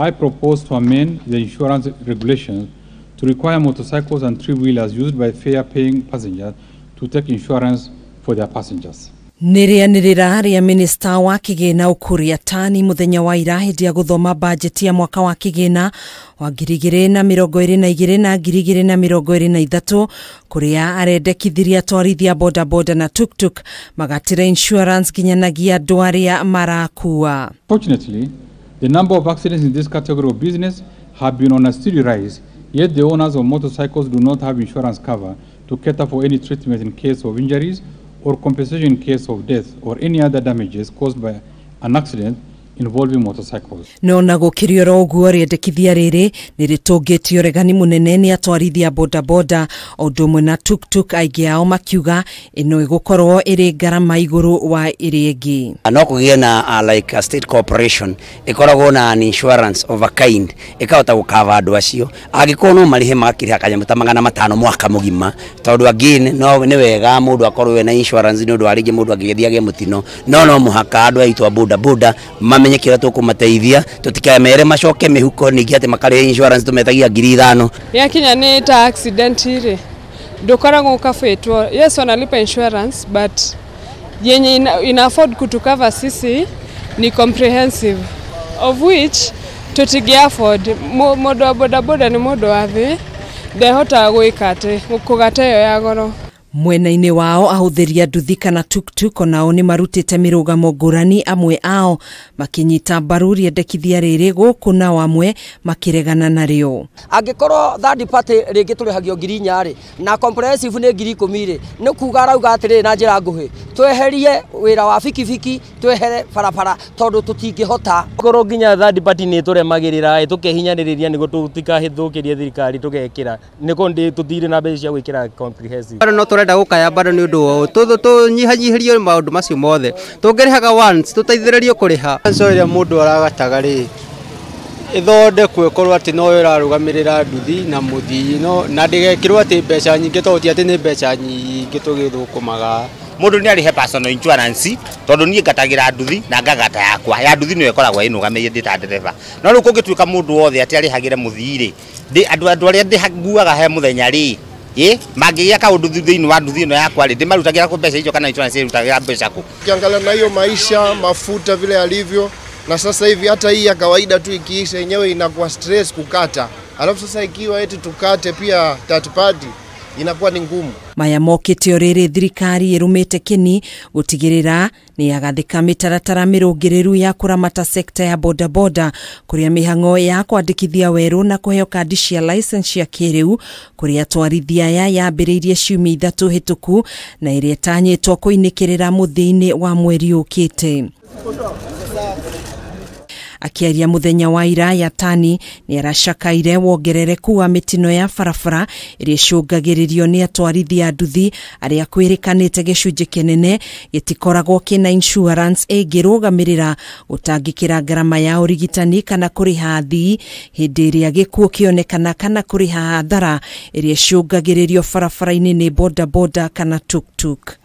I propose to amend the insurance regulations to require motorcycles and three-wheelers used by fare-paying passengers to take insurance for their passengers. Nĩ rĩanĩrĩra rĩa minista wa kĩgĩna Ukur Yatani mũthenya wa ira hĩndĩ ya gũthoma bajeti ya mwaka wa kĩgĩna wa 2022 na 2023 kũrĩa arendekithirie atwarithia bodaboda na tuktuk magatĩre insurance nginyanagia andũ arĩa marakua. Fortunately, the number of accidents in this category of business have been on a steady rise, yet the owners of motorcycles do not have insurance cover to cater for any treatment in case of injuries or compensation in case of death or any other damages caused by an accident involving motorcycles. No na gũkĩrĩ oro ũguo rĩendekithia rĩrĩ nĩ rĩtũngĩtio ũregani mũnene nĩ atwarithia bodaboda o ũndũ ũmwe na tuktuk, aingĩ ao makiuga ĩno ĩgũkorwo ĩrĩ ngarama igũrũ wa ĩrĩa ĩngĩ. No kũgĩe na like a state corporation ĩkoragwo na an insurance of a kind ĩkahota gũkava andũ acio, angĩkorwo no marĩhe magakĩrĩha kanyamũ ta 500 mwaka mũgima, tondũ again no nĩ wega mũndũ akorwo ena insurance nĩ ũndũ wa rĩngĩ mũndũ angĩgĩthiĩ agĩe mũtino, no mũhaka andũ aitũ a bodaboda mamenye kĩrĩa tũkũmateithia, tũtikamere macoke mĩhuko ningĩ atĩ makarĩha insurance tũmetagia 5,000. Yakinya nĩ ta accident rĩ ndũkoragwo ũkabĩtwo, yes wanalipa insurance but yenye ina afford kutukava sisi ni comprehensive, of which tũtingĩ afford. Mũndũ wa bodaboda nĩ mũndũ wa thĩ, ndehotaga gwĩka atĩ kũgata ĩyo ya goro. Mwena-inĩ wao ahũthĩri a nduthi kana tuktuk onao nĩ marutĩte mĩrũgamo ngũrani, amwe ao makĩnyita mbaru rĩendekithia rĩrĩ gũkũ nao amwe makĩregana narĩo. Angĩkorwo third party rĩngĩ tũrĩhagio 4,000 rĩ na comprehensive nĩ 10,000 rĩ, nĩ kuga arauga atĩrĩrĩ na njĩra nguhĩ, tweherie wĩra wa bikibiki, twehere barabara tondũ tũtingĩhota. Korwo nginya third party nĩ tũremagĩrĩra tũkehinyanĩrĩria nĩguo tũtikahĩthũkĩrie thirikari tũgekĩra nĩko tũtirĩ na mbeca cia gwĩkĩra comprehensive. No tũrenda gũkaya bado nĩ ũndũ wa tũnyihanyihĩrio maũndũ macio mothe, tũngĩrĩhaga once tũteithĩrĩrio kũrĩha. Insurance ĩrĩa mũndũ aragataga rĩ ĩthondekwo ĩkorwo atĩ no ĩrarũgamĩrĩra nduthi na mũthii no na ndĩgekĩrwo atĩ mbeca nyingĩ, tondũ ti atĩ nĩ mbeca nyingĩ tũgĩthũkũmaga. Mũndũ nĩ arĩhe personal insurance tondũ niĩ ngatagĩra nduthi na ngagata yakwa ya nduthi nĩyo ĩkoragwo ĩnũgamĩire ndĩ ta ndereba, no rĩu kũngĩtuĩka mũndũ wothe atĩ arĩhagĩre mũthii rĩ, andũ arĩa nguaga he mũthenya rĩ mangĩgĩa kaũndũ thĩinĩ wa nduthi ĩno yakwa rĩ, ndĩmarutagĩra kũ mbeca icio kana insurance ĩrutagĩra mbeca kũ? Ukiangalia na hiyo maisha mafuta vile yalivyo na sasa hivi hata hii ya kawaida tu ikiisha yenyewe inakuwa stress kukata, alafu sasa ikiwa eti tukate pia third party inakuwa ni ngumu. Maya mokĩte o rĩrĩ thirikari ĩrũmĩte kĩni gũtigĩrĩra nĩ yagathĩka mĩtaratara mĩrũngĩrĩru ya kũramata sekta ya bodaboda, kũrĩa mĩhang'o ya kwandĩkithia werũ na kũheo kandi cia license cia kĩrĩu kũrĩa atwarithia aya yambĩrĩirie ciumia 3 hĩtũku na ĩrĩa ĩtanyĩtwo kũinĩkĩrĩra mũthia-inĩ wa mweri ũkĩte. Akĩaria mũthenya wa ira, Yatani nĩ aracakaire wongerereku wa mĩtino ya barabara ĩrĩa ĩcũngagĩrĩrio nĩ atwarithia a nduthi arĩa kwĩrĩkanĩte gĩcunjĩ kĩnene gĩtikoragwo kĩna insurance ĩngĩrũgamĩrĩra gũtangĩkĩra ngarama ya ũrigitani kana kũrĩha athii hĩndĩ ĩrĩa gĩkuũ kĩonekana kana kũrĩha hathara ĩrĩa ĩcũngagĩrĩrio barabara-inĩ nĩ bodaboda kana tuktuk.